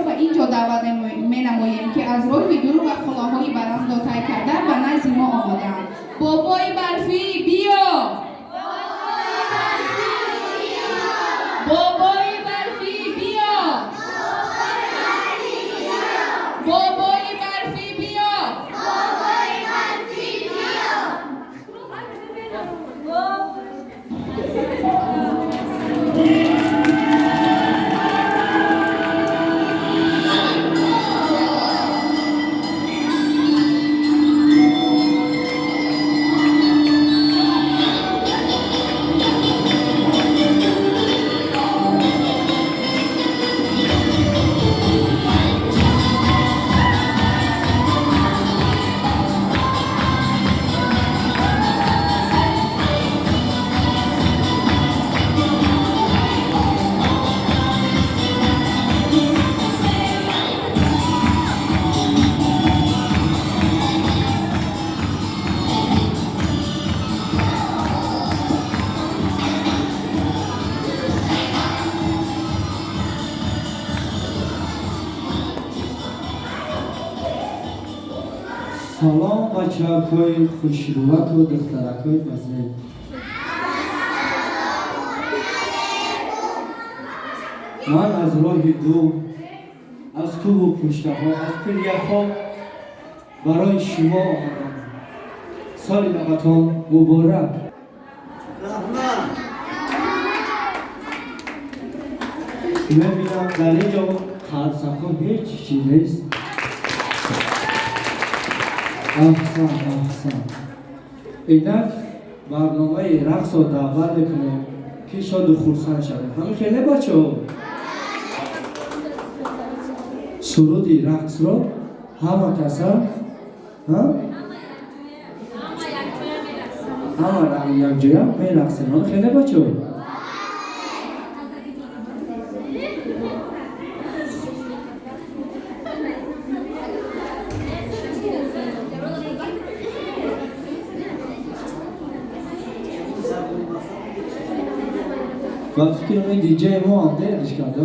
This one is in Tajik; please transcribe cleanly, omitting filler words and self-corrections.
Барфиро ба ин ҷо даъват менамоем, ки аз роҳи дуру ва қуллаҳои баландро тай карда ба назди мо омадаанд. Бобои Барфӣ, биё! Бобои Барфӣ, биё! Бобои Барфӣ, биё! Салом, бачаҳои хушрӯваку духтаракҳои базеб. Ман аз роҳи дур, аз кӯҳу пуштаҳо, аз пиряхҳо барои шумо омадам. Соли наватон муборак! Раҳмат. Мебинам, дар ин ҷо қарсакҳо ҳеҷ чиз нест. Аҳсан, аҳсан. Инак барномаи рақсро даъват мекунем, ки шоду хурсанд шавем. Ҳамин хеле, бачаҳо, суруди рақсро ҳама каса ҳама якҷоя мерақсем. Ҳамин хеле, бачаҳо? Ба фикри мен, диҷаи мо ҳам дериш кард.